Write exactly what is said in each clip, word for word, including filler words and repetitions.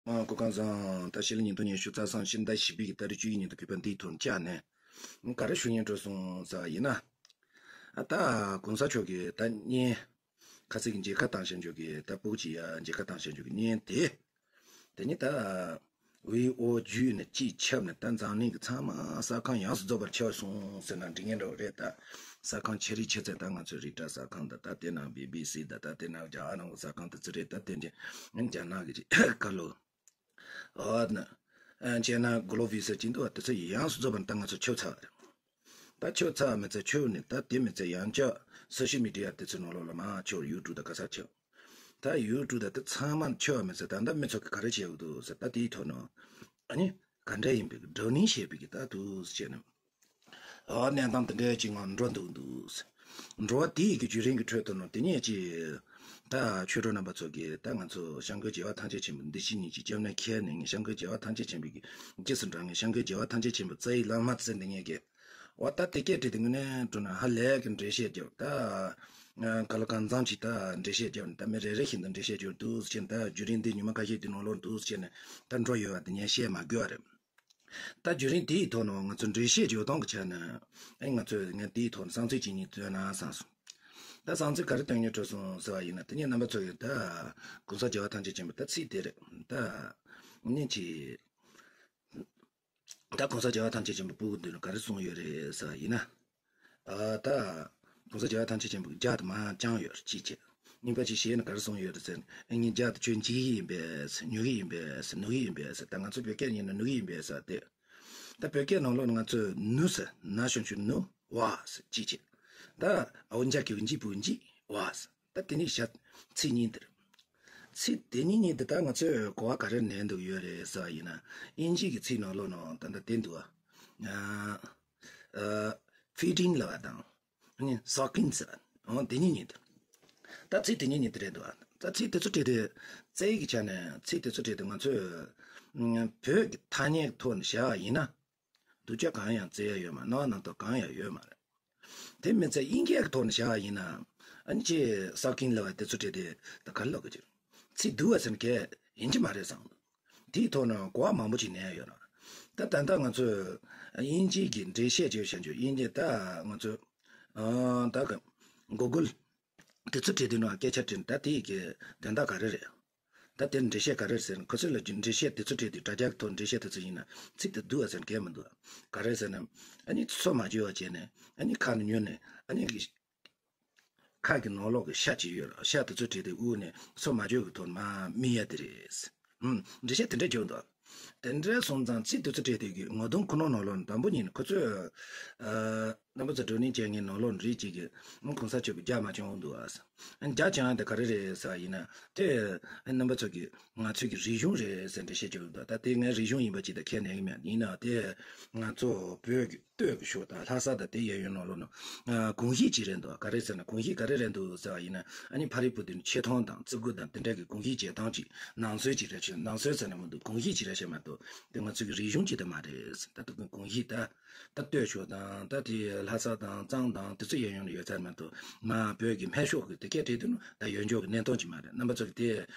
ཨ། སྐུ་ཁམས་བཟང་། ད་ཕྱི་ལོ་ཉིས་སྟོང་ཉི་ཤུ་རྩ་གསུམ་ཕྱི་ཟླ་བཞི་པའི་གི་ཏ་རིག་བཅུ་ཡི་ཉིན་དུ་གུས་པ་འདིའི་ཐོག་བཅར་ནས་ག་རེ་ཞུ་སྙིང་བྲོ་སོང་ཟེར་བ་ཡིན་ན། ཨ། ད་གོང་ས་མཆོག་གིས་ད་བརྙན། ཁ་སང་གི་མཇལ་ཁ་བཏང་བཞག་རྒྱུ་གི་ད་སྤུ་གུ་གཅིག་ཡ་མཇལ་ཁ་བཏང་བཞག་རྒྱུ་གི་བརྙན་དེ། དེ་ནི་ད་བི་ཨོ་བརྒྱུད་ནས་གཅིག་ཁྱབ་ནས་ད་འཛམ་གླིང་གི་ཚང་མ་གསར་ཁང་ཡོངས་སུ་རྫོགས་པར་ཁྱབ་སོང་ཟེར་ན་འགྲིག་ངེས་འདྲ་བོ་རེད། ད་གསར་ཁང་ཆེ་རིགས་ཆེ་ཚད་ད་ང་ཚོའི་རི་བཀྲ་གསར་ཁང་དང་། ད་དེ་ནང་བི་བི་སི་དང་། ད་དེ་ནང་རྒྱ་གར་ནང་གི་གསར་ཁང་དེ་ཚོ་རེད། ད་དེ་འདྲ་རྒྱ་ནག་གི་ཀ་ལོ། ཨོ་ན། ཨ། བྱས་ན་གོ་ལོ་བི་ཟེར་གྱི་འདུག་བ། དེ་ཚོ་ཡོངས་སུ་རྫོགས་པ་ད་ང་ཚོ་ཁྱབ་ཚར་བ་རེད། ད་ཁྱབ་ཚར་མི་ཚེ་ཁྱབ་ནས་ད་དེ་མི་ཚེ་ཡང་བསྐྱར་སོ་ཤལ་མི་ཌི་ཡ་དེ་ཚོའི་ནང་ལོགས་ལ་མར་ཁྱབ། ཡུ་ཊུབ་དང་ག་ས་ཁྱབ། ད་ཡུ་ཊུབ་དང་དེ་ཚང་མ་ཁྱབ་མི་ཚེ་ད་ལྟ་མི་ཚོ་གིས་ག་རེ་བྱེད་ཀྱི་འདུག་ཟེར། ད་དེའི་ཐོག་ནས་ཨ་ནི་ག་འདྲ་ཡིན་པའི་བགྲོ་གླེང་བྱེད་པའི་གི་ད་འདུག་ཟེར་ནས། ཨ། གནས་སྟངས་དེ་འདྲའི་ཅིག་ངང་འགྲོ་འདུག་འདུག་འགྲོ་བ་དེ་ཡི་གི་བརྒྱུད་རིམ་གྱི་ཁྲོད་དུ་ནང་དེ་ནས་ཅིག་ད་ཆོས་གྲོགས་རྣམ་པ་ཚོ་གིས་ད་ང་ཚོ་སྐྱབས་མགོན་རྒྱལ་བ་ཐམས་ཅད་མཁྱེན་པ་འདི་ཕྱི་གཉིས་ཀྱི་སྐྱབས་གནས་འཁྱེར་ནས། ངས་སྐྱབས་མགོན་རྒྱལ་བ་ཐམས་ཅད་མཁྱེན་པའི་གི་རྗེས་སུ་འབྲང་ངེས། སྐྱབས་མགོན་རྒྱལ་བ་ཐམས་ཅད་མཁྱེན་པ་རྩ་བའི་བླ་མ་ཟེར་འདི་ངས་གི། འོ། ད་དེ་སྐད་བྲིས་ཏེ་དངོས་གནས་དྲང་གནས་ཧ་ལས་ཀྱི་འགྲེལ་བཤད་རྒྱབ། ད་ག་ལ་གང་འཚམ་ཅིག་ད་འགྲེལ་བཤད་རྒྱབ་ནས། ད་མི་རེ་རེ་བཞིན་དུ་འགྲེལ་བཤད་རྒྱབ་འདུག་ཟེར་ནས། ད་བརྒྱུད་རིམ་འདི་ཉི་མ་ཁ་ཤས་ཀྱི་ནང་ལོགས་འདུག་ཟེར་ནས་ད་འགྲོ་ཡོད་པ་དེ་ངས་བཤད་མ་དགོས་པ་རེད། ད་བརྒྱུད་རིམ་དེའི་ཐོག་ནས་ང་ཚོ་འགྲེལ་བཤད་རྒྱག་སྟངས་ཀྱི་ཆ་ནས། ཨེ། ང་ཚོས་ངས་དེའི་ཐོག་ནས་བསམ་ཚུལ་གཅིག་གཉིས་བཏོན་ན་བསམ་སོང་། ད་བསམ་ཚུལ་ག་རེ་བཏོན་སྙིང་བྲོ་སོང་ཟེར་བ་ཡིན་ན། དེ་ནས་རྣམ་པ་ཚོ་གིས་ད་གོང་ས་རྒྱལ་བ་ཐམས་ཅད་མཁྱེན་པ་ད་ཚིག་དེ་རེད། ད་ནི་ཅི། ད་གོང་ས་རྒྱལ་བ་ཐམས་ཅད་མཁྱེན་པ་སྤུ་གུ་འདི་ལ་ག་རེ་གསུངས་ཡོད་རེད་ཟེར་བ་ཡིན་ན། ཨ། ད་གོང་ས་རྒྱལ་བ་ཐམས་ཅད་མཁྱེན་པ་རྒྱ་དེ་མར་བཅངས་ཡོད་རེད། གཅིག་བྱས། གཉིས་པ་ཅིག་བཤད་ན་ག་རེ་གསུངས་ཡོད་རེད་ཟེར་ན། ཨེ། ངས་རྒྱ་དེ་ཁྱོད་འཇིགས་ཀྱི་ཡིན་པས། ཉོ་གི་ཡིན་པས། ནོར་གྱི་ཡིན་པས། ད་ང་ཚོ་བོད་སྐད་ཉན་ན་ནོར་གྱི་ཡིན་པས་ཟེར་ཏེ། ད་བོད་སྐད་ནང་ལོགས་ནས་ང་ཚོས་ནུ་ཟེར་ན་ཞོན་ཆུ་ནུ་བ་ཟེར་གཅིག་བྱས། ད་ཨོ་འཇའ་གི་འཇིགས་པོ་འཇིགས་བ་ཟེར། ད་དེ་ནས་བཞག་ཚིག་གཉིས་དེ་རེད། ཚིག་དེ་གཉིས་གཉིས་དེ་ད་ང་ཚོས་གོ་བ་ག་རེ་ལེན་འདོད་ཡོད་རེད་ཟེར་བ་ཡིན་ན། དབྱིན་ཇི་གི་ཚིག་ནང་ལོགས་ནང་ད་ལྟ་དེ་འདུག་ཨ། ཨ། ཕི་ཌིང་ལབ་པ་དང་། ཨ་ནི་སག་ཀིང་ཟེར་བ། འོ། དེ་གཉིས་གཉིས་དེ། ད་ཚིག་དེ་གཉིས་གཉིས་དེ་རེད་འདུག་ཨ། ད་ཚིག་དེ་ཚོ་བྲིས་ཏེ། རྩ་བའི་གི་ཆ་ནས་ཚིག་དེ་ཚོ་བྲིས་ཏེ་ང་ཚོས་བོད་ཀྱི་ཐ་སྙད་ཐོག་ནས་བཞག་པ་ཡིན་ན། སྡུག་ཅག་གང་ཡང་བཙལ་ཡ་ཡོད་མ། སྣང་བ་སྣང་དོགས་གང་ཡང་ཡོད་མ་རེད། དེ་མི་ཚད་དབྱིན་སྐད་ཀྱི་ཐོག་ནས་བཞག་པ་ཡིན་ན། ཨ་ནི་ཅིག་སག་ཀིང་ལབ་པ་དེ་ཚོ་བྲིས་ཏེ་ད་ག་རེ་ལབ་དགོས་ཀྱི། ཚིག་སྡུག་པ་ཟེར་མཁན་ཡིན་གྱི་མ་རེད་བསམ། དེའི་ཐོག་ནས་གོ་བ་མང་པོ་ཅིག་ལེན་ཡ་ཡོད་རེད། ད་ད་ལྟ་ང་ཚོས་དབྱིན་ཇི་གི་འགྲེལ་བཤད་བྱས་བཞག་རྒྱུ། དབྱིན་ཇི་ད་ང་ཚོས། ཨ། ད་ག་གུ་གུལ་དེ་ཚོ་བྲིས་དུས་ནང་སྐད་ཆ་དྲིས་ན། ད་དེའི་གི་དོན་དག་ག་རེ་རེད། ད་དེར་འགྲེལ་བཤད་ག་རེ་ཟེར་ན། ཁོ་ཚོས་ལབ་རྒྱུ་འགྲེལ་བཤད་དེ་ཚོ་བྲིས་དུས། དྲ་རྒྱ་གི་ཐོག་འགྲེལ་བཤད་དེ་ཚོ་ཡིན་ན་ཚིག་དེ་སྡུག་པ་ཟེར་མཁན་མི་འདུག་ག་རེ་ཟེར་ན། ཨ་ནི་སོ་མ་འཇོ་བ་བྱས་ནས། ཨ་ནི་ཁ་ནས་ཉོས་ནས། ཨ་ནི་ཁ་གི་ནང་ལོགས་ཀྱི་ཤ་ཅིག་ཡོད་རེད། ཤ་དེ་ཚོ་བྲིས་ཏེ་དབུགས་ནས་སོ་མ་འཇོ་གི་ཐོག་ནས་མར་སྨིན་ཡ་དེ་རེད། ཨུམ། འགྲེལ་བཤད་དེ་འདྲ་བྱུང་འདུག་དེ་འདྲ་སོང་ཙང་ཚིག་དེ་ཚོ་བྲིས་དུས་ཀྱི་ངོ་གདོང་ཁོ་ན་ནང་ལོགས་ནས་དང་པོ་ཉིད་ནས་ཁོ་ཚོས། ཨ། རྣམ་པ་ཚོ་བགྲོ་གླེང་བྱེད་མཁན་ནང་ལོགས་ནས་རིགས་གཅིག་གིས། ཨ། གོང་ས་མཆོག་གིས་རྒྱ་མ་སྐྱོང་འདུག་ཨ། རྒྱ་སྐྱོང་ཡ་དེ་ག་རེ་རེད་ཟེར་བ་ཡིན་ན། དེ་རྣམ་པ་ཚོ་གིས་ང་ཚོའི་གི་རིག་གཞུང་རེད་ཟེར་འགྲེལ་བཤད་བརྒྱབ་འདུག་ད་དེ་ངའི་རིག་གཞུང་ཡིན་པ་ཅིག་ད་ཁས་ལེན་གི་མེད། ཡིན་ནའང་དེ་ང་ཚོ་བོད་ཀྱི་སྟོད་ཀྱི་ཕྱོགས་དང་ལྷ་ས་དང་དེ་གཡས་གཡོན་ནང་ལོགས་ནང་། ཨ། གོམས་གཤིས་ཅིག་རེད་འདུག་ག་རེ་ཟེར་ན། གོམས་གཤིས་ག་རེ་རེད་འདུག་ཟེར་བ་ཡིན་ན། ཨ་ནི་ཕ་རི་བུ་དེ་ནི་ཆེ་མཐོང་དང་བརྩི་བཀུར་དང་དེ་འདྲ་གི་གོམས་གཤིས་བྱེད་སྟངས་ཅིག། ནང་སོའི་ཅིག་རེད། ཆེ། ནང་སོའི་ཟེར་ན་མི་འདུག་གོམས་གཤིས་ཅིག་རེད་ཤག་མ་གཏོགས། དེ་ང་ཚོའི་གི་རིག་གཞུང་ཅིག་ད་མ་རེད། ད་དུང་གོམས་གཤིས་ད། ད་སྟོད་ཕྱོགས་དང་། ད་དེ་ལྷ་ས་དང་གཙང་དང་དེ་ཚོ་གཡས་གཡོན་ལ་ཡོད་ཚར་མ་གཏོགས། མར་བོད་ཀྱི་སྨད་ཕྱོགས་ཀྱི་དེ་སྐད་བྲིས་དུས་ནི་ད་ཡོན་ཆབ་ཀྱི་གནས་སྟངས་ཅིག་མ་རེད། རྣམ་པ་ཚོ་གིས་དེ་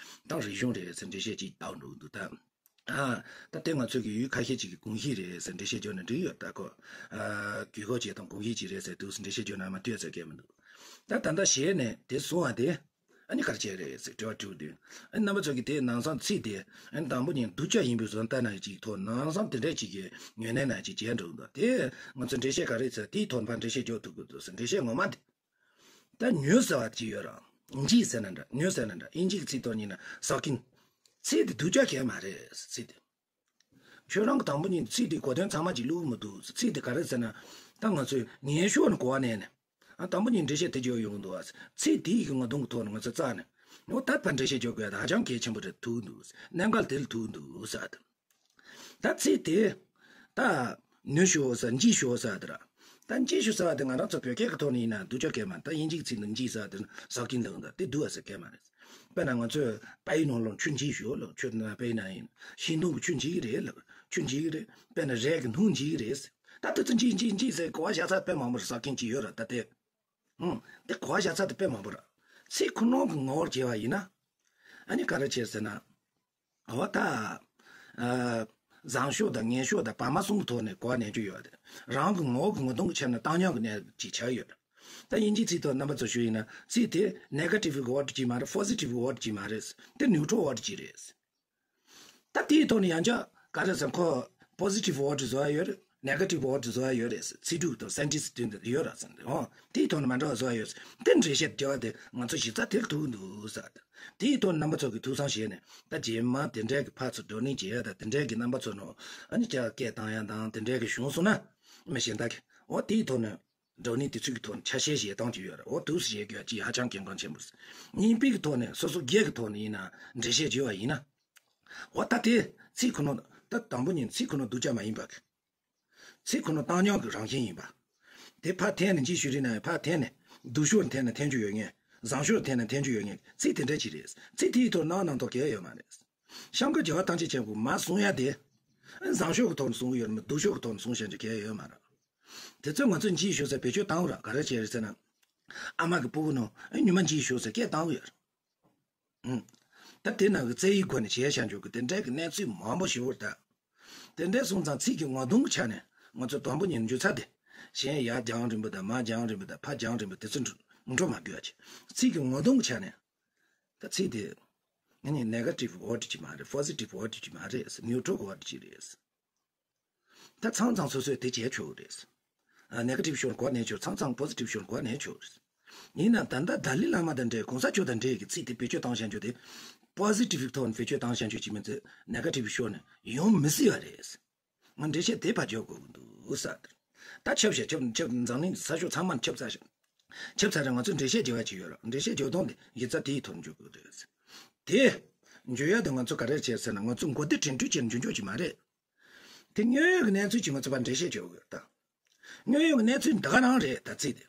ད་རིག་གཞུང་རེད་ཟེར་འགྲེལ་བཤད་ཅིག་བཏང་འགྲོ་གི་འདུག་ད། ཨ། ད་དེ་ང་ཚོ་གི་ཡུལ་ཁ་ཤས་ཅིག་གི་གོམས་གཤིས་རེད་ཟེར་འགྲེལ་བཤད་བརྒྱབ་ན་འགྲིག་ཡོད། ད་ཁོ། ཨ། གོ་སྐབས་ཅིག་དང་གོམས་གཤིས་ཅིག་རེད་ཟེར་འདུག་ཟེར་འགྲེལ་བཤད་བརྒྱབ་ན་མ་ཐུབ་ཟེར་མཁན་མི་འདུག་ད་ད་ལྟ་གཞི་ནས་དེ་སོང་བ་དེ། ཨ་ནི་ག་རེ་བྱས་རེད་ཟེར་དྲི་བ་དྲིས་དུས། ཨ་ནི་རྣམ་པ་ཚོ་གིས་དེའི་ནང་སང་ཚིག་དེ། ཨ་ནི་དང་པོ་ཉིད་སྡུག་ཅག་ཡིན་པའི་བཟོ་ལྟ་ནང་ཅིག་ཐོག་ནང་སང་དེ་འདྲ་ཅིག་གི་ངོས་ནས་ནང་ཅིག་བྱས་འགྲོ་འདུག་དེ་ང་ཚོ་འགྲེལ་བཤད་ག་རེ་ཟེར། དེའི་ཐོག་ནས་ཕར་འགྲེལ་བཤད་རྒྱག་ཐུབ་དགོས་འདུག་ཟེར། འགྲེལ་བཤད་ངོ་མ་དེ། ད་ནུ་ཟེར་བ་ཅིག་ཡོད་ར། འཇིགས་ཟེར་ན་འདྲ། ནུ་ཟེར་ན་འདྲ། དབྱིན་ཇི་གི་ཚིག་ཐོག་ཉིད་ནས་སག་ཀིང་། ཚིག་དེ་སྡུག་ཅག་གང་ཡང་མ་རེད། ཚིག་དེ། ཁྱོད་རང་གིས་དང་པོ་ཉིད་ཚིག་དེའི་གོ་དོན་ཚང་མ་ཅིག་བླུགས་མི་འདུག་ཚིག་དེ་ག་རེ་ཟེར་ན། ད་ང་ཚོས་ངན་ཕྱོགས་ནས་གོ་བ་ལེན་ནས། ཨ། དང་པོ་ཉིད་འགྲེལ་བཤད་དེ་བརྒྱབ་ཡོང་གི་འདུག་ཨ། ཚིག་དེའི་གི་ངོ་གདོང་གི་ཐོག་ནས་ང་ཚོ་བཙལ་ནས། འོ། ད་ཕར་འགྲེལ་བཤད་རྒྱག་དགོས་ཡ་ད་ཧ་ཅང་གལ་ཆེན་པོ་རེད། ཐུག་འདུག་གནད་འགག་དེ་ལ་ཐུག་འདུག་ཟེར་བ་དང་། ད་ཚིག་དེ། ད་ནུ་ཞོག་ཟེར། འཇིགས་ཞོག་ཟེར་བ་དེ་ར། ད་འཇིགས་ཞོག་ཟེར་བ་དེ་ང་རང་ཚོ་བོད་སྐད་ཀྱི་ཐོག་ནས་ཡིན་ན་སྡུག་ཅག་གང་ཡང་མ། ད་དབྱིན་ཇིའི་ཚིག་ནང་འཇིགས་ཟེར་བ་དེ་སག་ཀིང་ལབ་འདུག་དེ་སྡུག་པ་ཟེར་མཁན་མ་རེད། དཔེར་ན་ང་ཚོས་པའི་ནང་ལོགས་ཆུ་འཇིགས་ཞོག་ལབ། ཆུ་ན་པའི་ན་ཡིན། ཤིང་སྡོང་གི་ཆུ་འཇིགས་རེད་ལབ། ཆུ་འཇིགས་རེད། དཔེར་ན་རས་ཀྱི་སྣུམ་འཇིགས་རེད། ད་དེ་ཚོ་འཇིགས་འཇིགས་འཇིགས་ཟེར་གོ་བ་བཞག་ས་དཔེ་མང་པོ་རེད། སག་ཀིང་ཅིག་ཡོད་ར་ད་དེ། ཧུམ། དེ་གོ་བ་བཞག་ས་དེ་དཔེ་མང་པོ་ར། ཚིག་ཁོ་ན་གི་ངོ་བོར་བྱས་པ་ཡིན་ན། ཨ་ནི་ག་རེ་བྱས་ཟེར་ན། འོ་ད། ཨ། བཟང་ཕྱོགས་དང་ངན་ཕྱོགས་དང་བར་མ་གསུམ་གྱི་ཐོག་ནས་གོ་བ་ལེན་རྒྱུ་ཡོད་རེད། རང་གི་ངོ་བོ་གི་ངོ་གདོང་གི་ཆ་ནས་བཏང་སྙོམས་ཀྱི་གནས་ཅིག་ཆགས་ཡོད་རེད། ད་དབྱིན་ཇིའི་ཚིག་ཐོག་རྣམ་པ་ཚོ་ཞུ་ཡིན་ན། ཚིག་དེ་negative word་ཅིག་མ་རེད། positive word་ཅིག་མ་རེད། དེ་neutral word་ཅིག་རེད། ད་དེའི་ཐོག་ནས་ཡང་བསྐྱར་ག་རེ་ཟེར། ཁོ་positive word་བཟོ་ཡ་ཡོད་རེད། negative word་བཟོ་ཡ་ཡོད་རེད། ཚིག་འབྲུ་དང་sentence་དེ་འདྲ་ཡོད་རེད་ཟེར་ནས། འོ་དེའི་ཐོག་ནས་མ་འདྲ་བ་བཟོ་ཡ་ཡོད་ཟེར། དེ་འགྲེལ་བཤད་རྒྱག་པ་དེ་ང་ཚོ་གཞི་རྩ་དེར་ཐུག་འདུག་ཟེར། དེའི་ཐོག་ནས་རྣམ་པ་ཚོ་གིས་ཐུགས་བསམ་བཞེས་ནས། ད་རྗེས་མ་དེ་འདྲའི་གི་ཕར་ཚུར་བགྲོ་གླེང་བྱེད་ཡ་དང་། དེ་འདྲའི་གི་རྣམ་པ་ཚོ་ནང་ཨ་ནི་ཀྱ་སྐད་བཏང་ཡ་དང་དེ་འདྲའི་གི་བྱུང་སོང་ན། མི་གཞན་དག་གིས་འོ་དེའི་ཐོག་ནས་བགྲོ་གླེང་དེ་ཚོའི་གི་ཐོག་ནས་ཆ་ཤས་བཞེས་སྟངས་ཅིག་ཡོད་རེད། འོ་འདུག་སེ་བྱེད་དགོས་ཡ་ཅིག་ཧ་ཅང་གལ་འགངས་ཆེན་པོ་རེད། གཉིས་པའི་གི་ཐོག་ནས་སོ་སོ་སྒེར་གི་ཐོག་ནས་ཡིན་ན་འགྲེལ་བཤད་བྱེད་པ་ཡིན་ན། འོ་ད་དེ་ཚིག་ཁོ་ན། ད་དང་པོ་ཉིད་ཚིག་ཁོ་ན་སྡུག་ཅག་མ་ཡིན་པ་གི། ཚིག་ཁོ་ན་བཏང་སྙོམས་ཀྱི་རང་བཞིན་ཡིན་པ། དེ་ཕར་འཐེན་ནས་འཇིགས་ཞུ་རིགས་ན་ཡང་ཕར་འཐེན་ནས། སྡུག་ཕྱོགས་འཐེན་ན་འཐེན་རྒྱུ་ཡོད་ངེས། བཟང་ཕྱོགས་འཐེན་ན་འཐེན་རྒྱུ་ཡོད་ངེས། ཚིག་དེ་འདྲ་ཅིག་རེད། ཚིག་དེའི་ཐོག་སྣང་སྣང་དོགས་གལ་ཡོད་མ་རེད། སྐྱབས་མགོན་རྒྱལ་བ་ཐམས་ཅད་མཁྱེན་པས་མར་གསུང་ཡ་དེ། བཟང་ཕྱོགས་ཀྱི་ཐོག་ནས་གསུང་གི་ཡོད་རེད་མ་གཏོགས་སྡུག་ཕྱོགས་ཀྱི་ཐོག་ནས་གསུང་བཤད་རྒྱུ་གལ་ཡོད་མ་རེད། དེ་ཚོ་ང་ཚོས་འཇིགས་ཞུ་ས་བེད་སྤྱོད་བཏང་ར། ག་རེ་བྱས་རེད་ཟེར་ན། ཨ་མ་གི་སྤུ་གུ་ནང་ཨེ་ཉི་མ་འཇིགས་ཞུ་ས་སྐད་བཏང་གི་ཡོད་རེད། ཨུམ། ད་དེ་ནང་གི་རྩ་བའི་སྒོ་ནས་བྱས་བཞག་རྒྱུ་གི་དེ་འདྲའི་གི་གནས་ཚུལ་མང་པོ་ཞིག་ཡོད་རེད་ད། དེ་འདྲའི་སོང་ཙང་ཚིག་གི་ངོ་གདོང་གི་ཆ་ནས་ང་ཚོ་དང་པོ་ཉིད་འཇུག་ཚར་དེ། གཞན་ཡར་རྒྱང་རིང་པོ་དང་མར་རྒྱང་རིང་པོ་དང་ཕར་རྒྱང་རིང་པོ་དེ་ཚོ་འགྲོ་འགྲོ་མ་དགོས་ཡ་ཅིག། ཚིག་གི་ངོ་གདོང་གི་ཆ་ནས། ད་ཚིག་དེ་ཨ་ནི་negative word་ཅིག་མ་རེད། positive word་ཅིག་མ་རེད། neutral word་ཅིག་རེད། ད་མཚམས་མཚམས་སོ་སོས་དེ་བྱས་ཆོག་གི་རེད། ཨ། negative་ཤོར་གོ་ནས་ཆོག། མཚམས་མཚམས་positive་ཤོར་གོ་ནས་ཆོག་གི་རེད། ཡིན་ན་ད་ལྟ་ཏཱ་ལའི་བླ་མ་དང་འབྲེལ། གོང་ས་མཆོག་དང་འབྲེལ་གྱི་ཚིག་དེ་བེད་སྤྱོད་བཏང་བཞག་རྒྱུ་དེ། positive་ཐོག་ནས་བེད་སྤྱོད་བཏང་བཞག་རྒྱུ་ཅིག་མིན་ཚེ་negative་ཤོར་ནས་ཡོང་མི་སྲིད་པ་རེད། ང་འགྲེལ་བཤད་དེ་ཕར་འཇོག་དགོས་ཀྱི་འདུག་ས། ད་ཁྱབ་བཞག། ཁྱབ་ཁྱབ། འཛམ་གླིང་གི་ས་ཕྱོགས་ཚང་མར་ཁྱབ་ཚར་ཞིང་། ཁྱབ་ཚར་རེད། ང་ཚོས་འགྲེལ་བཤད་བྱེད་པ་ཅིག་ཡོད་རེད། འགྲེལ་བཤད་བྱེད་སྟངས་དེ་གཞི་རྩ་དེའི་ཐོག་འཇོག་དགོས་རེད། དེ་འཇོག་ཡ་དེ་ང་ཚོ་ག་རེ་བྱས་ཟེར་ན། ང་ཚོ་མགོ་བདེ་དྲན་འཕྲུལ་བྱས་ནས་འཇོག་འཇོག་ཅིག་མ་རེད། དེ་དངོས་ཡོད་ཀྱི་གནས་ཚུལ་ཅིག་ང་ཚོ་ཕར་འགྲེལ་བཤད་བྱེད་དགོས་ད། དངོས་ཡོད་ཀྱི་གནས་ཚུལ་འདི་ག་རང་རེད་ད་ཚིག་དེ།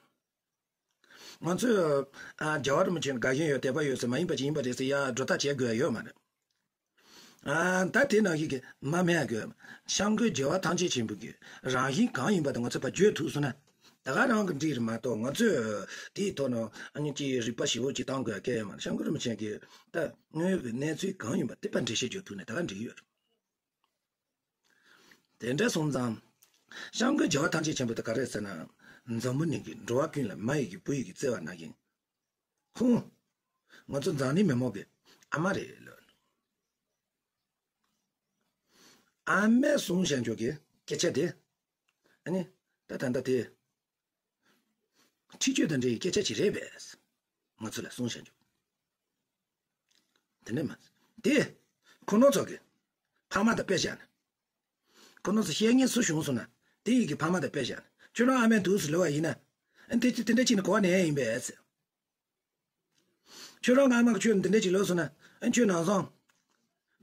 ང་ཚོས། ཨ། རྒྱལ་བ་རིན་པོ་ཆེ་དགའ་ཞེན་ཡོད། དད་པ་ཡོད་ཟེར། མ་ཡིན་པ་ཅིག་ཡིན་པ་རེད་ཟེར་ཡ་སྒྲོ་བཏགས་བྱེད་དགོས་ཡ་ཡོད་མ་རེད། ཨ། ད་དེ་ནང་བཞིན་གྱི་མ་སྨད་དགོས། སྐྱབས་མགོན་རྒྱལ་བ་ཐམས་ཅད་མཁྱེན་པའི་གི་རང་བཞིན་གང་ཡིན་པ་དེ་ང་ཚོས་ཕར་བརྗོད་ཐུབ་སོང་ན། ད་ག་རང་གི་འགྲིག་རེད་མ་གཏོགས། ང་ཚོས་དེའི་ཐོག་ནས་ཨ་ནི་ཅིག་རིག་པ་ཞིབ་པོ་ཅིག་བཏང་དགོས་ཡ་གལ་ཡོད་མ་རེད། སྐྱབས་མགོན་རིན་པོ་ཆེ་གིས་ད་དངོས་ཡོད་ཀྱི་གནས་ཚུལ་གང་ཡིན་པ་དེ་ཕར་འགྲེལ་བཤད་རྒྱག་ཐུབ་ནས་ད་ག་འགྲིག་གི་ཡོད་རེད། དེ་འདྲ་སོང་ཙང་། སྐྱབས་མགོན་རྒྱལ་བ་ཐམས་ཅད་མཁྱེན་པ་དེ་ག་རེ་ཟེར་ན། འཛམ་བུ་གླིང་གི་འགྲོ་བ་ཀུན་ལ་མ་ཡི་གེ་བུ་ཡི་གེ་བསྩལ་བ་ནང་བཞིན། ཧུང་། ང་ཚོ་འཛམ་གླིང་མི་མང་གི་ཨ་མ་རེད་ལོ། ཨ་མས་གསུངས་བཞག་རྒྱུ་གི་སྐད་ཆ་དེ། ཨ་ནི། ད་ད་ལྟ་དེ། འཁྲིག་སྤྱོད་དང་འབྲེལ་བའི་སྐད་ཆ་ཅིག་རེད་པས། ང་ཚོ་ལ་གསུངས་བཞག་རྒྱུ། དེ་འདྲ་མ། དེ། ཁོ་རང་ཚོ་གི་ཕ་མ་དང་དཔེ་བཞག་ན། ཁོ་རང་ཚོ་བཤད་མཁན་སུ་བྱུང་སོང་ན། དེ་ཡི་གི་ཕ་མ་དང་དཔེ་བཞག་ན། ཁྱོད་རང་ཨ་མས་འདུག་སེ་ལབ་པ་ཡིན་ན། ཨ། དེ་དེ་འདྲ་ཅིག་ནི་གོ་བ་ནས་ཡིན་པས། ཁྱོད་རང་གི་ཨ་མ་གིས་ཁྱོད་འདི་འདྲ་ཅིག་ལབ་སོང་ན། ཨ། ཁྱོད་ནང་སང་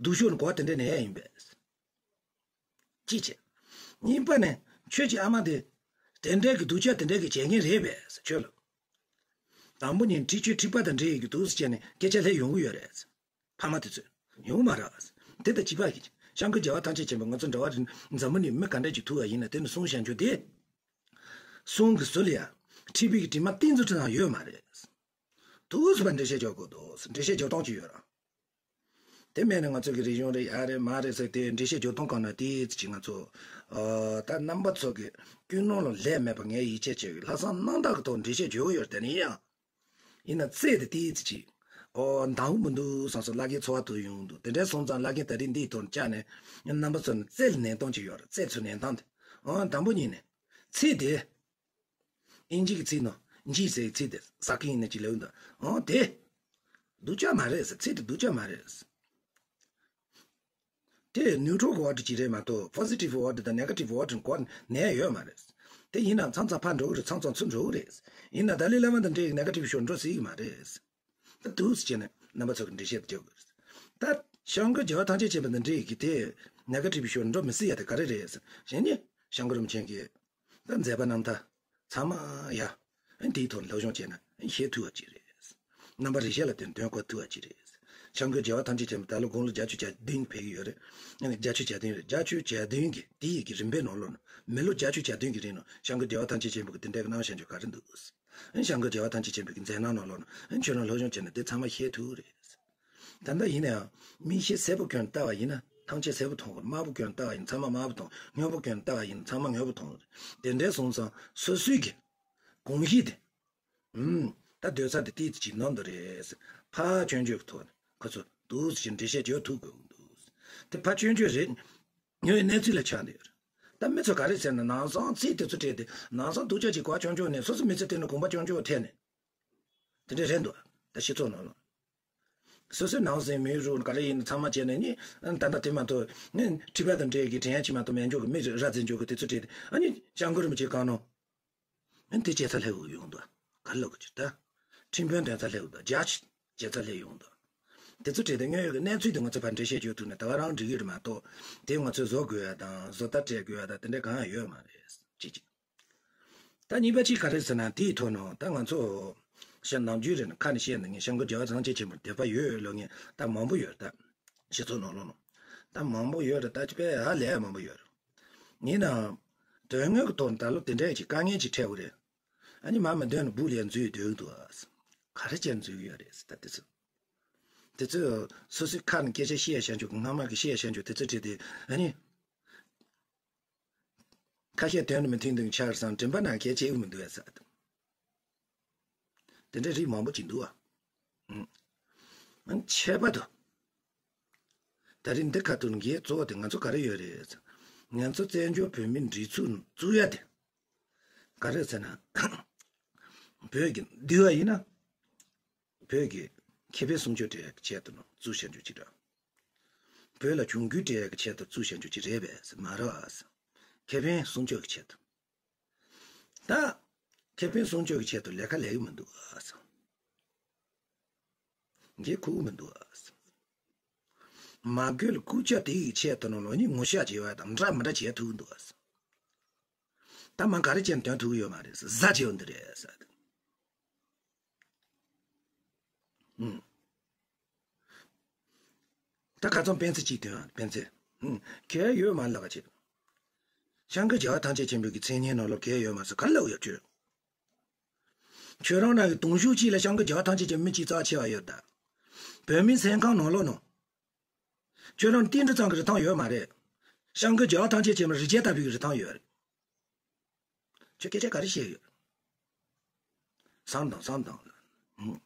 སྡུག་ཤོས་ནི་གོ་བ་དེ་འདྲ་ནས་ཡིན་པས། གཅིག་བྱས། གཉིས་པ་ནི། ཁྱོད་ཀྱི་ཨ་མ་དེ་དེ་འདྲའི་གི་སྡུག་ཅག་དེ་འདྲའི་གི་བྱེད་མཁན་རེད་པས་ཁྱོད་ལ། དང་པོ་ཉིད་འཁྲིག་སྤྱོད་འཁྲིག་པ་དང་འབྲེལ་ཡོད་ཀྱི་འདུག་སེ་བྱས་ནས་སྐད་ཆ་སླེབས་ཡོང་གི་ཡོད་རེད། ཕ་མ་དེ་ཚོས་ཡོང་མ་རེད། དེ་དང་གཅིག་པ་གི། སྐྱབས་མགོན་རྒྱལ་བ་ཐམས་ཅད་མཁྱེན་པ་ང་ཚོ་འདྲ་བ་རེད། འཛམ་བུ་གླིང་མི་ག་འདྲ་ཅིག་ཐུག་པ་ཡིན་ན་དེ་ནི་གསུང་བཤད་རྒྱུ་དེ། གསུང་གི་ཟུར་ལ་ཡ། འཁྲིག་པའི་གི་དྲི་མ་ཏིལ་འབྲུ་ཙམ་ཡང་ཡོད་མ་རེད། འདུག་སེ་ཕར་འགྲེལ་བཤད་རྒྱག་དགོས་འདུག་སེ། འགྲེལ་བཤད་རྒྱག་སྟངས་ཅིག་ཡོད་ར། དེ་མེད་ན་ང་ཚོ་གི་རིག་གཞུང་རེད། ཡ་རེད་མ་རེད་ཟེར་དེ་འགྲེལ་བཤད་རྒྱག་སྟངས་སྒང་ནས་དེ་ཅིག་ང་ཚོ། ཨ། ད་རྣམ་པ་ཚོ་གི་ཀུན་སློང་ལ་ལྷད་མེད་པ་ངས་ཡིད་ཆེས་བྱེད་ཀྱི། ལྷག་བསམ་རྣམ་དག་གི་ཐོག་འགྲེལ་བཤད་བརྗོད་ཀྱི་ཡོད་རེད། དེ་ནས་ཡང་། ཡིན་ན་རྩལ་དེ་ཏོག་ཙམ་ཅིག་ཨོ། འདང་གི་མི་འདུག་བསམ་སོང་། བླ་རྒན་ཚོར་བ་ཐུག་ཡོང་གི་འདུག་དེ་འདྲ་སོང་ཙང་བླ་རྒན་ད་རིང་འདིའི་ཐོག་བཅར་ནས་རྣམ་པ་ཚོ་ནས་རྩལ་ལ་ཉན་སྟངས་ཅིག་ཡོད་རེད། རྩལ་ཚུར་ཉན་སྟངས་དེ། ཨོ། དང་པོ་ཉིད་ནས། ཚིག་དེ། དབྱིན་ཇི་གི་ཚིག་ནང་ཇི་ཟེར་ཚིག་དེ་ཟ་གི་ཡིན་ན་ཅིག་ལབ་འདུག་ཨོ་དེ། སྡུག་ཅག་མ་རེད་ཟེར། ཚིག་དེ་སྡུག་ཅག་མ་རེད་ཟེར། དེ་neutral word་ཅིག་རེད་མ་གཏོགས་positive word་དང་negative word་གོ་ནས་ཡོད་མ་རེད། དེ་ཡིན་ན་མཚམས་མཚམས་ཕར་འགྲོ་གི་རེད། མཚམས་མཚམས་ཚུར་འགྲོ་གི་རེད། ཡིན་ན་ཏཱ་ལའི་བླ་མ་དང་འབྲེལ་གྱི་negative་ཤོར་འགྲོ་སྲིད་ཀྱི་མ་རེད། ད་འདུག་སེ་བྱས་ནས་རྣམ་པ་ཚོ་གི་འགྲེལ་བཤད་རྒྱག་དགོས་རེད། ད་སྐྱབས་མགོན་རྒྱལ་བ་ཐམས་ཅད་མཁྱེན་པ་དང་འབྲེལ་གྱི་དེ་negative་ཤོར་འགྲོ་མི་སྲིད་ཡ་དེ་ག་རེ་རེད་ཟེར་ན། གཞི་ནས་སྐྱབས་མགོན་རིན་པོ་ཆེ་གིས། ད་མཛད་པ་རྣམ་ཐར་ཚང་མ་ཡ། ཨ་ནི་དེའི་ཐོག་ནས་སློབ་སྦྱོང་བྱས་ན་ཨ་ནི་ཤེས་ཐུབ་པ་ཅིག་རེད། རྣམ་པ་རིག་བྱེད་ལ་བརྟེན་དོན་གོ་ཐུབ་པ་ཅིག་རེད། སྐྱབས་མགོན་རྒྱལ་བ་ཐམས་ཅད་མཁྱེན་པ་ད་ལོ་དགུང་ལོ་བརྒྱད་ཅུ་གྱ་བདུན་ཕེབས་ཀྱི་ཡོད་རེད། ཨ་ནི་བརྒྱད་ཅུ་གྱ་བདུན་རེད། བརྒྱད་ཅུ་གྱ་བདུན་གྱི་དེ་ཡི་གི་རིམ་པའི་ནང་ལོགས་ནས་མི་ལོ་བརྒྱད་ཅུ་གྱ་བདུན་གྱི་རིང་ནང་སྐྱབས་མགོན་རྒྱལ་བ་ཐམས་ཅད་མཁྱེན་པ་གི་དེ་འདྲའི་གནང་བཞག་རྒྱུ་ག་རེ་འདུག་ཨ་ནི་སྐྱབས་མགོན་རྒྱལ་བ་ཐམས་ཅད་མཁྱེན་པ་གི་མཛད་རྣམ་ནང་ལོགས་ནས་ཨ་ནི་ཁྱོད་རང་སློབ་སྦྱོང་བྱས་ན་དེ་ཚང་མ་ཤེས་ཐུབ་རེད། ད་ལྟ་ཡིན་ན་ཡང་མིག་ཤེལ་སེར་པོ་གྱོན་ལྟ་བ་ཡིན་ན་ཐམས་ཅད་སེར་པོ་མཐོང་གི་རེད། དམར་པོ་གྱོན་ལྟ་བ་ཡིན་ན་ཚང་མ་དམར་པོ་མཐོང་། སྔོན་པོ་གྱོན་ལྟ་བ་ཡིན་ན་ཚང་མ་སྔོན་པོ་མཐོང་གི་རེད། དེ་འདྲའི་སོང་ཙང་སོ་སོའི་གི་གོམས་གཤིས་དེ། ཨུམ། ད་སྡོད་ས་དེ་ཏིག་ཙམ་ཅིག་ནོར་འདུག་རེད། ཕར་སྐྱོན་བརྗོད་ཀྱི་ཐོག་ནས་ཁོ་ཚོ་འདུག་ཟེར་འགྲེལ་བཤད་བརྗོད་ཐུབ་དགོས་འདུག། དེ་ཕར་སྐྱོན་བརྗོད་རེད། ཉོ་བའི་གནས་ཚུལ་ལ་ཆགས་བསྡད་ཡོད་རེད། ད་མི་ཚོ་ག་རེ་ཟེར་ན་ནང་སང་ཚིག་དེ་ཚོ་བྲིས་ཏེ་ནང་སང་སྡུག་ཅག་ཅིག་གོ་བ་སྐྱོན་བརྗོད་ནས་སོ་སོ་མི་ཚེ་སྟེང་ནས་གོམ་པ་སྐྱོན་བརྗོད་ཐེབས་ནས། དེ་འདྲ་རེད་འདུག། ད་སྤྱི་ཚོགས་ནང་ལ། སོ་སོའི་ནང་སེམས་མི་རུ་ག་རེ་ཡིན་ཚང་མ་བྱས་ནས་ནི། ད་ལྟ་དེ་མ་གཏོགས་ནི་ཁྲི་པ་དང་འབྲེལ་གྱི་དྲན་ཡ་ཅིག་མ་གཏོགས་མེད་འཇོག་གི། མི་ར་འཛིན་འཇོག་གི་དེ་ཚོ་བྲིས་ཏེ་ཨ་ནི་སྐྱབས་མགོན་རིན་པོ་ཆེ་བཀའ་གནང་། ཨ་ནི་དེ་བྱེད་ས་སླེབས་ཡོང་འདུག། ག་ལ་གི་ཅིག་ད། ཁྲིམས་དཔོན་དོན་ས་སླེབས་འདུག། རྒྱ་ཆེ་བྱེད་ས་སླེབས་ཡོང་འདུག། དེ་ཚོ་བྲིས་ཏེ་དངོས་ཡོད་ཀྱི་གནས་ཚུལ་དེ་ང་ཚོ་ཕར་འགྲེལ་བཤད་བརྗོད་ཐུབ་ན་ད་ག་རང་འགྲིག་གི་རེད་མ་གཏོགས། དེ་ང་ཚོས་བཟོ་དགོས་ཡ་དང་བཟོ་ལྟ་སྤྲད་དགོས་ཡ་དང་དེ་འདྲ་གང་ཡང་ཡོད་མ་རེད། ཅི་ཅི། ད་གཉིས་པ་གཅིག་ག་རེ་ཟེར་ན་དེའི་ཐོག་ནས་ད་ང་ཚོ་ཤ་ནམ་རྒྱུན་རེ་ན་ཁ་ནས་བཤད་ནས་ངས་སྐྱབས་མགོན་རྒྱལ་བ་ཐམས་ཅད་མཁྱེན་པར་དད་པ་ཡོད་ལབ་མཁན་ད་མང་པོ་ཡོད་རེད། ད་སྤྱི་ཚོགས་ནང་ལོགས་ནང་ད་མང་པོ་ཡོད་རེད། ད་ཅི་དཔེ་ཧ་ལས་མང་པོ་ཡོད་རེད། ཡིན་ནའང་དོན་དངོས་ཀྱི་ཐོག་ནས་ད་ལོ་དེ་འདྲའི་ཅིག་དཀའ་ངལ་ཅིག་འཕྲད་དགོས་རེད། ཨ་ནི་མ་མི་འདོན་ནས་སྦུག་ལས་འཛུལ་འདོད་འདུག་ཨ། ག་རེ་བྱས་འཛུལ་གི་ཡོད་རེད་ཟེར། ད་དེ་ཚོ་དེ་ཚོ་སོ་སོའི་ཁ་ནས་སྐད་ཆ་བཤད་བཤད་འཇོག་གི་སྔ་མ་གི་བཤད་བཤད་འཇོག་དེ་ཚོ་བྲིས་ཏེ་ཨ་ནི། ཁ་ཤས་དོན་མི་མཐུན་དུ་ཆགས་སང་དྲན་པ་ན་གལ་ཆེ་མི་འདུག་ཟེར། དེ་འདྲའི་རིགས་མང་པོ་ཅིག་འདུག་ཨ། ཨང་། ཁྱད་པར་དུ། ད་རིང་འདི་ཁ་ཐུག་འགའི་གཙོ་བོ་དེ་ང་ཚོ་ག་རེ་ཡོད་རེད། ང་ཚོ་བཙན་བྱོལ་བོད་མིའི་སྒྲིག་འཛུགས་བཙུགས་ཡ་དེ། ག་རེ་ཟེར་ན། བོད་ཀྱི་འདི་བ་ཡིན་ན། བོད་ཀྱི་ཁེ་ཕན་སྲུང་སྐྱོབ་སྤྲད་ཡག་གི་ཆེད་དུ་ནང་བཙུགས་བྱ་རྒྱུ་ཅིག་རེད། བོད་ལ་གྱོང་གུད་སྤྲད་ཡག་གི་ཆེད་དུ་བཙུགས་བྱ་རྒྱུ་ཅིག་རེད་པས་མ་རེད་པ། ཁེ་ཕན་སྲུང་སྐྱོབ་ཀྱི་ཆེད་དུ། ད་ཁེ་ཕན་སྲུང་སྐྱོབ་ཀྱི་ཆེད་དུ་ལས་ཀ་ལས་ཀྱི་མི་འདུག་པ། འགན་ཁུར་གྱི་མི་འདུག་པ། མ་དགོས་ལ་སྐུ་ཕྱྭ་དེ་ཡི་ཆེད་དུ་ནང་ལོགས་ནས་ངོ་ཤེས་བྱེད་པ་དང་འདྲ་མི་འདྲ་བྱེད་ཐུབ་ཀྱི་འདུག་པ། ད་མ་ག་རེ་བྱས་ནས་དོན་ཐུབ་ཀྱི་ཡོད་མ་རེད། ཟ་བྱེད་པ་འདི་རེད་ཟེར། ཨུམ། ད་ཁ་སང་སྤེན་ཚེ་གཅིག་དོན་སྤེན་ཚེ། ཨུམ། གལ་ཡོད་མ་ལབ་པ་བྱེད། སྐྱབས་མགོན་རྒྱལ་བ་ཐམས་ཅད་མཁྱེན་པའི་གི་མཚན་སྙན་ནང་ལོགས་གལ་ཡོད་མ་ཟེར་ག་ལབ་ཡོད་ཁྱོད། ཁྱོད་རང་རང་གི་གདུང་ཤུགས་གཅིག་ལ་སྐྱབས་མགོན་རྒྱལ་བ་ཐམས་ཅད་མཁྱེན་མི་གཅིག་རྩ་ཆེ་བ་ཡོད་ད། བོད་མིའི་སེམས་ཁམས་ནང་ལོགས་ནང་། ཁྱོད་རང་བསྟན་འགྲོ་ཚང་གི་རིན་ཐང་ཡོད་མ་རེད། སྐྱབས་མགོན་རྒྱལ་བ་ཐམས་ཅད་མཁྱེན་པ་རིགས་བརྒྱ་ལྟ་བུའི་རིན་ཐང་ཡོད་རེད། ཁྱོད་སྐད་ཆ་ག་རེ་བཤད་ཡོད། བསམ་དང་བསམ་དང་། ཧུམ།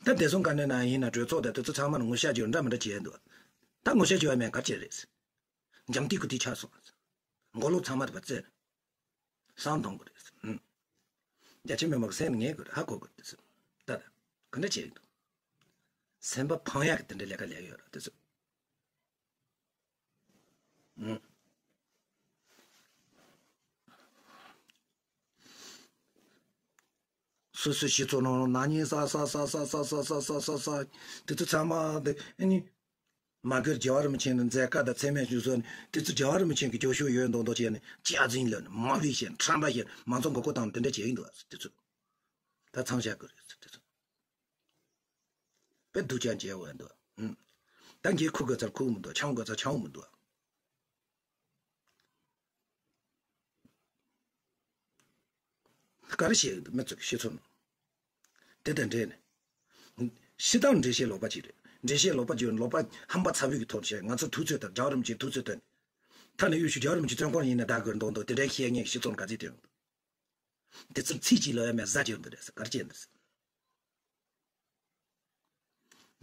ད་བདེ་སྲུང་བཀའ་བློན་ནང་ཡིན་ན་གྲོས་ཚོགས་དང་དེ་ཚོ་ཚང་མར་ངོ་ཤེས་བྱེད་འདྲ་མི་འདྲ་བྱས་འདུག། ད་ངོ་ཤེས་བྱེད་པ་མེད་ག་ཅི་རེད། འཇམ་ཐིག་ཁུ་ཐིག་ཆགས་སོང་། མགོ་ལོག་ཚང་མ་དེ་བ་བཙལ། བསམ་གཏོང་དགོས་རེད། ཧུམ། རྒྱ་ཆེ་མི་མང་གི་སེམས་ངེས་དགོས་རེད། ཧ་གོ་དགོས་རེད། ད་ད་ག་འདྲ་བྱེད་ཀྱི་འདུག། སེམས་པ་ཕངས་ཡག་གི་དེ་འདྲ་ལས་ཀ་ལས་ཡོད་རེད་དེ་ཚོ། ཧུམ། སོ་སོའི་སྤྱི་ཚོགས་ནང་ནག་ཉེས་བསགས་བསགས་བསགས་བསགས་དེ་ཚོ་ཚང་མ་དེ་ཨ་ནི། མ་གིར་རྒྱལ་བ་རིན་པོ་ཆེ་ནས་མཛད་དཀའ་དང་མཚན་སྨད་ཞུ་སོགས་ནས་དེ་ཚོ་རྒྱལ་བ་རིན་པོ་ཆེ་གི་རྒྱབ་སྐྱོར་ཡོད་མདོག་མདོག་བྱས་ནས་སྐྱག་རྫུན་ལབ་ནས་མ་བི་བཤད་ཁྲམ་པ་བཤད་མང་ཚོགས་མགོ་སྐོར་བཏང་དེ་འདྲ་བྱས་ཡིན་འདུག་ཨ། དེ་ཚོ་ད་མཚམས་བཞག་དགོས་རེད་དེ་ཚོ། དཔེ་སྡུག་ཅག་མཇལ་འོས་འདུག། ཨུམ། ད་འགན་འཁུར་དགོས་ཚར་འཁུར་མི་འདུག། འཆང་དགོས་ཚར་འཆང་མི་འདུག། ག་རེ་བཤད་ཀྱི་འདུག་མི་ཚོ་གི་ཤེས་ཚོར་ནང་། དེ་དང་འབྲེལ་ནས། སྤྱིར་བཏང་འགྲེལ་བཤད་ལོག་པ་ཅིག་རེད། འགྲེལ་བཤད་ལོག་པ་ཅིག་ཡོད་ལོག་པ་ཧམ་པ་ཚ་བོའི་གི་ཐོག་བཤད། ང་ཚོ་ཐུགས་ཚོད་དང་རྒྱལ་བ་རིན་པོ་ཆེའི་ཐུགས་ཚོད་དང་། ཐ་ན་ཡུལ་ཤུལ་རྒྱལ་བ་རིན་པོ་ཆེ་བཙོན་ཁང་ཡིན་ན་ད་གོ་མདོག་མདོག་དེ་འདྲའི་བཤད་མཁན་གྱི་ཤེས་ཚོར་ག་ཚོད་དེ་ཡོང་འདུག། དེ་ཚོར་ཚིག་གཅིག་ལ་ཡང་མེད་ཟ་བྱེད་འདི་རེད་ཟེར་ག་རེ་བྱེད་འདི་ཟེར།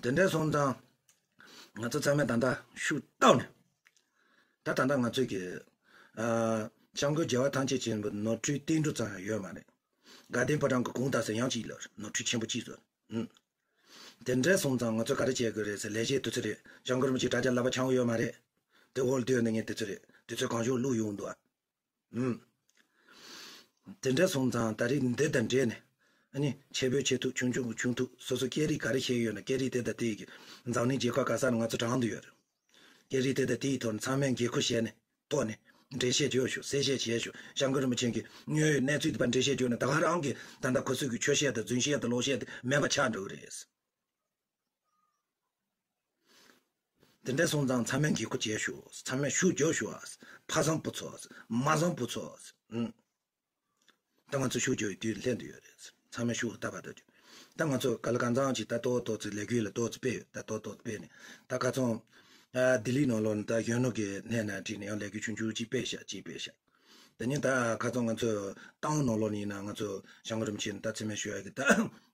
དེ་འདྲ་སོང་ཙང་། ང་ཚོ་ཚང་མས་ད་ལྟ་ཤུགས་བཏོན་ནས། ད་ད་ལྟ་ང་ཚོས་ཀྱི། ཨ། སྐྱབས་མགོན་རྒྱལ་བ་ཐམས་ཅད་མཁྱེན་པའི་ནོར་འཁྲུལ་བསྟན་འགྲོ་ཙམ་ཡང་ཡོད་མ་རེད། དགའ་ལྡན་ཕོ་བྲང་གི་གུང་ཐང་སེ་ཡང་གཅིག་ལ་ནོར་འཁྲུལ་ཆེན་པོ་གཅིག་བཟོས། ཨུམ། དེ་འདྲ་སོང་ཙང་ང་ཚོ་ག་རེ་བྱེད་དགོས་རེད་ཟེར་ལས་བྱེད་དུས་ཚོད་རེད། སྐྱབས་མགོན་རིན་པོ་ཆེ་དྲ་རྒྱ་ལག་པ་འཆང་གི་ཡོད་མ་རེད། དེ་འོག་ལ་སྡོད་ནས་ངས་དུས་ཚོད་རེད། དུས་ཚོད་གང་བྱུང་བླུག་ཡོང་འདུག། ཨུམ། དེ་འདྲ་སོང་ཙང་ད་རེས་འདི་དང་འབྲེལ་ནས། ཨ་ནི་ཆེ་བོས་ཆེ་ཐུབ་ཆུང་ཆུང་གི་ཆུང་ཐུབ་སོ་སོ་སྐད་རིགས་ག་རེ་ཤེས་ཡོད་ན་སྐད་རིགས་དེ་དང་དེ་ཡི་གི་འཛམ་གླིང་རྒྱལ་ཁབ་ག་ས་ན་ང་ཚོ་གྲངས་འདུ་ཡོད་རེད། སྐད་རིགས་དེ་དང་དེ་ཡི་ཐོག་ནས་ཚང་མས་འགན་ཁུར་བཞེས་ནས་ཐོག་ནས་འགྲེལ་བཤད་བརྗོད་ཤོག་གསལ་བཤད་བྱས་ཤོག་སྐྱབས་མགོན་རིན་པོ་ཆེ་གི་དངོས་ཡོད་གནས་ཚུལ་དེ་བ་འགྲེལ་བཤད་བརྗོད་ནས་ད་ག་རང་གི་ད་ལྟ་ཁོ་ཚོས་གི་ཆོས་བཤད་དང་རྫུན་བཤད་དང་ལོག་བཤད་དེ་མེད་པ་ཆགས་འགྲོ་གི་རེད། དེ་འདྲ་སོང་ཙང་ཚང་མས་འགན་ཁུར་བྱེད་ཤོག་ཚང་མས་ཤུགས་རྒྱོབ་ཤོག་ཕ་བཟང་བུ་ཚོ། མ་བཟང་བུ་ཚོ། ཨུམ། ད་ང་ཚོ་ཤུགས་རྒྱོབ་ཡི་དུས་ལྷན་དུ་ཡོད་རེད། ཚང་མས་ཤུགས་ལྟ་བ་ལྟ་རྒྱུ། ད་ང་ཚོ་ག་ལ་གང་འཚམ་ཅིག་ད་ཏོག་ཏོག་ཙི་ལས་འགུལ་ལ་ཏོག་ཙི་སྤེལ་ཡོད། ད་ཏོག་ཏོག་ཙི་སྤེལ་ནས་ད་ཁ་ཚང་ཨ་ལྡི་ལི་ནང་ལོགས་ནས་ད་གཞོན་ནུ་གི་སྣེ་ནས་ཁྲིད་ནས་ཡང་ལས་འགུལ་ཆུང་ཆུང་ཅིག་སྤེལ་ཤག་ཅིག་སྤེལ་ཤག་དེ་ནས་ད་ཁ་ཚང་ང་ཚོ་ཏང་ནང་ལོགས་ནས་ཡིན་ན་ང་ཚོ་བྱང་གི་རིམ་ཆེན་ད་ཚེ་མེད་ཞུ་ཡ་གི་ད་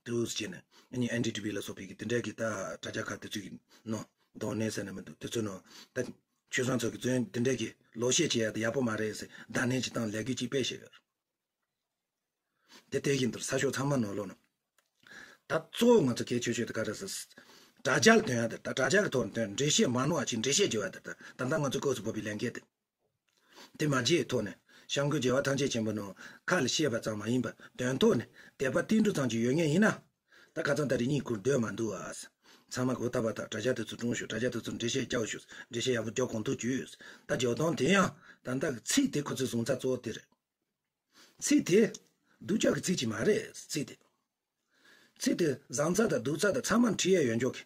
དུས་བྱས་ནས་ཨ་ནི་ཨེན་ཌི་ཊི་བི་ལ་སོགས་པའི་གི་དེ་འདྲའི་གི་ད་དྲ་རྒྱ་ཁག་དེ་ཚོའི་གི་ནང་གདོང་ནས་ཟེར་ནས་མི་འདུག་དེ་ཚོའི་ནང་ད་ཆོས་བཟང་ཚོ་གི་བཙོན་དེ་འདྲའི་གི་ལོག་བཤད་བྱེད་ཡ་དེ་ཡག་པོ་མ་རེད་ཟེར་བརྡ་ལན་ཅིག་བཏང་ལས་འགུལ་ཅིག་སྤེལ་བཞིན་ཡོད། དེ་དེ་བཞིན་དུ་ས་ཕྱོགས་ཚང་མ་ནང་ལོགས་ནས་ད་གཙོ་བོ་ང་ཚོ་གལ་ཆེ་ཤོས་དེ་ག་རེ་ཟེར། དྲ་རྒྱ་ལ་སྟོན་ཡ་དེ་ད་དྲ་རྒྱ་གི་ཐོག་ནས་སྟོན། འགྲེལ་བཤད་མ་གནང་བ་ཅིག་འགྲེལ་བཤད་བརྗོད་ཡ་དེ་ད་ད་ལྟ་ང་ཚོ་སྐབས་སུ་བབས་པའི་ལས་འགན་དེ། དེ་མ་བརྗེད་ཐོག་ནས་བྱམས་མགོན་རྒྱལ་བ་ཐམས་ཅད་མཁྱེན་པ་ནང་ཁ་ལ་བཤད་པ་ཙམ་མ་ཡིན་པར་དོན་ཐོག་ནས་དད་པ་ཏིལ་འབྲུ་ཙམ་ཅིག་ཡོད་མཁན་ཡིན་ན། ད་ཁ་ཚང་ད་རེས་གཉིད་ཁུག་སྡོད་མ་འདུག་ཨ། ཚང་མ་གོ་ཐག་པ་ཐག་དྲ་རྒྱ་དེ་ཚོ་སྲུང་ཤོག་དྲ་རྒྱ་དེ་ཚོ་འགྲེལ་བཤད་རྒྱག་ཤོག་འགྲེལ་བཤད་ཡག་པོ་རྒྱག་གང་ཐུབ་བྱོས། ད་རྒྱག་སྟངས་དེ་ཡང་ད་ལྟ་གི་ཚིག་དེ་ཁོ་ཚོའི་བཟུང་ཚ་གཙོ་བོ་དེ་རེད། ཚིག་དེ་སྡུག་ཅག་གི་ཚིག་ཅིག་མ་རེད། ཚིག་དེ་ཚིག་དེ་བཟང་ཚ་དང་སྡུག་ཚ་དང་ཚང་མ་འཁྲི་ཡ་ཡོད་འཇོག་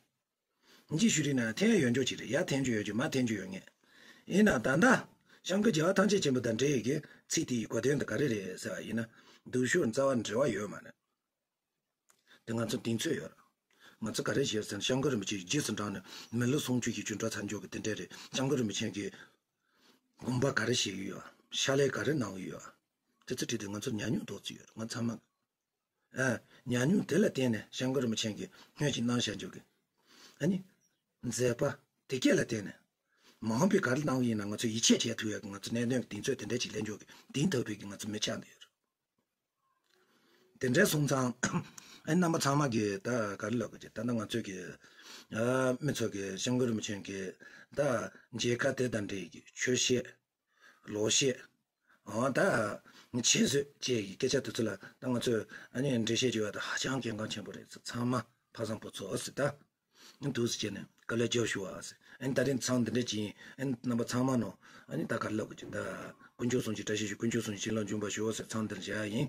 གི། འཇིགས་ཞུ་རིགས་ན་འཐེན་ཡ་ཡོད་འཇོག་ཅིག་རེད། ཡ་འཐེན་རྒྱུ་ཡོད་རྒྱུ་མ་འཐེན་རྒྱུ་ཡོད་ངེས། ཡིན་ན་ད་ལྟ་བྱམས་མགོན་རྒྱལ་བ་ཐམས་ཅད་མཁྱེན་པ་དང་འབྲེལ་ཡོད་ཀྱི་ཚིག་དེ་ཡི་གོ་དོན་དེ་ག་རེ་རེད་ཟེར་བ་ཡིན་ན། སྡུག་ཤོས་རྩ་བ་འབྲེལ་བ་ཡོད་མ་རེད། དེ་ང་ཚོ་གདེང་ཚོད་ཡོད་རེད། ང་ཚོ་ག་རེ་བྱས་ཟེར་ན་བྱམས་མགོན་རིན་པོ་ཆེ་རྗེས་སུ་འབྲངས་ནས་མི་ལོ་སུམ་ཅུ་བཞི་བཅུ་འགྲོ་ཚར་འཇོག་གི་དེ་འདྲ་རེད། བྱམས་མགོན་རིན་པོ་ཆེ་གིས་དགོངས་པ་ག་རེ་བཞེས་ཀྱི་ཡོད། ཕྱག་ལས་ག་རེ་གནང་གི་ཡོད། དེ་ཚོ་བྲིས་ཏེ་ང་ཚོ་ཉམས་མྱོང་ཏོག་ཙམ་ཡོད་རེད། ང་ཚང་མ་ཨ། ཉམས་མྱོང་དེ་ལ་བརྟེན་ནས་བྱམས་མགོན་རིན་པོ་ཆེ་གིས་སྔོན་གྱི་གནང་བཞག་འཇོག་གི། ཨ་ནི། མཛད་པ་དེ་སྐད་ལ་བརྟེན་ནས། མ་འོངས་པའི་ག་རེ་གནང་གི་ཡིན་ན་ང་ཚོས་ཡིད་ཆེས་བྱེད་ཐུབ་ཡག་གི་ང་ཚོ་གནད་དོན་གྱི་གདེང་ཚོད་དེ་འདྲ་ཅིག་ལེན་འཇོག་གི་གདེང་ཐུབ་པའི་གི་ང་ཚོ་མི་ཆགས་འདི་ཡོད་རེད། དེ་འདྲ་སོང་ཙང་ཨ་ནི་རྣམ་པ་ཚང་མ་གིས་ད་ག་རེ་ལབ་དགོས་ཀྱི། ད་ལྟ་ང་ཚོས་གི་ཨ་མི་ཚོ་གི་བྱམས་མགོན་རིན་པོ་ཆེ་གི་ད་མཇལ་ཁ་དེ་དང་འབྲེལ་གྱི་ཆོས་བཤད། ལོ་ཤས། འོ་ད། ཆེད་བཟོས་བཅས་ཀྱི་སྐད་ཆ་དེ་ཚོ་ལ་ད་ང་ཚོས་ཨ་ནི་འགྲེལ་བཤད་བྱེད་པ་དེ་ཧ་ཅང་གལ་འགངས་ཆེན་པོ་རེད། ཚང་མ་ཕ་བཟང་པོ་ཚོ་ཟེར་ད། འདུག་སེ་བྱས་ནས་དཀའ་ལས་རྒྱབ་ཞུ་བ་ཟེར། ཨ་ནི་ད་རིང་མཚམས་འདི་འདྲ་ཅིག་ཡིན། ཨ་ནི་རྣམ་པ་ཚང་མ་ནོ། ཨ་ནི་ད་ག་རེ་ལབ་དགོས་ཀྱི། ད་དཀོན་མཆོག་གསུམ་གྱི་བཀྲ་ཤིས་ཤོག་དཀོན་མཆོག་གསུམ་གྱི་བྱིན་རླབས་འབྱུང་བར་ཤོག་ཟེར་མཚམས་འདིར་བཞག་ཡིན།